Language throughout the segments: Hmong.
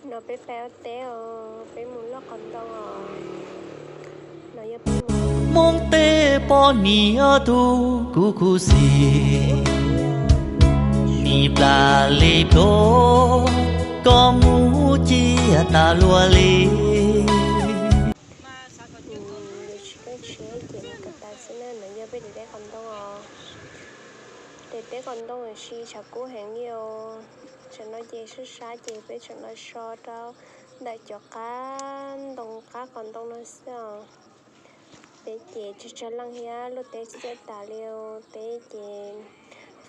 No peb pais ua teb os, peb mus loj qos ntoo os. No yog peb mus. Hmoob teb poj niam tub kuv khuv xim, nim plam li pluav, koj mus ciaj tas luaj li. Ces mus kov tas xwb na, no yog peb daim teb qos ntoo os. Daim teb qos ntoo los sis tshav kub heev li os. Tsam no ces sab sab ces peb tsam no so rau ntawm cov qab ntoo qab qos ntoo no xwb os. Teb ces tsawg tsawg leej thiab, luaj teb txawj tas li os. Teb ces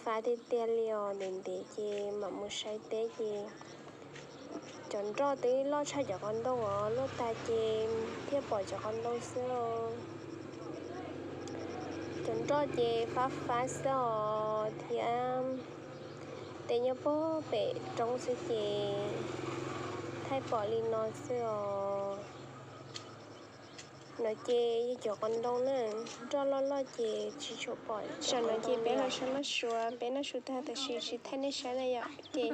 fab tiag tiag li os, ntev ntev ces mam mus saib teb ces cov nroj twb loj tshaj cov qos ntoo os, luaj tas ces thiaj pom cov qos ntoo xwb os. Cov nroj ces fab fab xwb os thiab. Teb nyob puag pem roob xwb ces thaij pom li no xwb os. No ces yog cov qos ntoo na, nroj loj loj ces tsis tshua pom. Tam no ces peb los saib maj suav, peb noj su tag tab sis tsis thaij nej saib na yom. Ces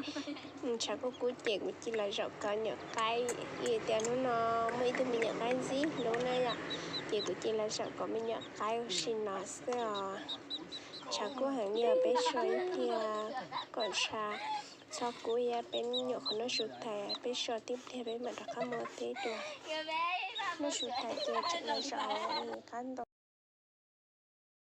tshav kub kub ces kuv cia li los zaum kov nyuam qaib, vim tias hnub no muaj ib tug me nyuam qaib ntxib hlub na yom. Ces kuv cia li los zaum kov me nyuam qaib ua si no xwb os. Tshav kub heev li os, peb so ib pliag kom tshav txhob kub thiab peb nyuam qhuav noj su tag, peb so tib pliag peb mam rov qab mus ua teb dua. Noj su tag ces tseem los zaum qab ntoo.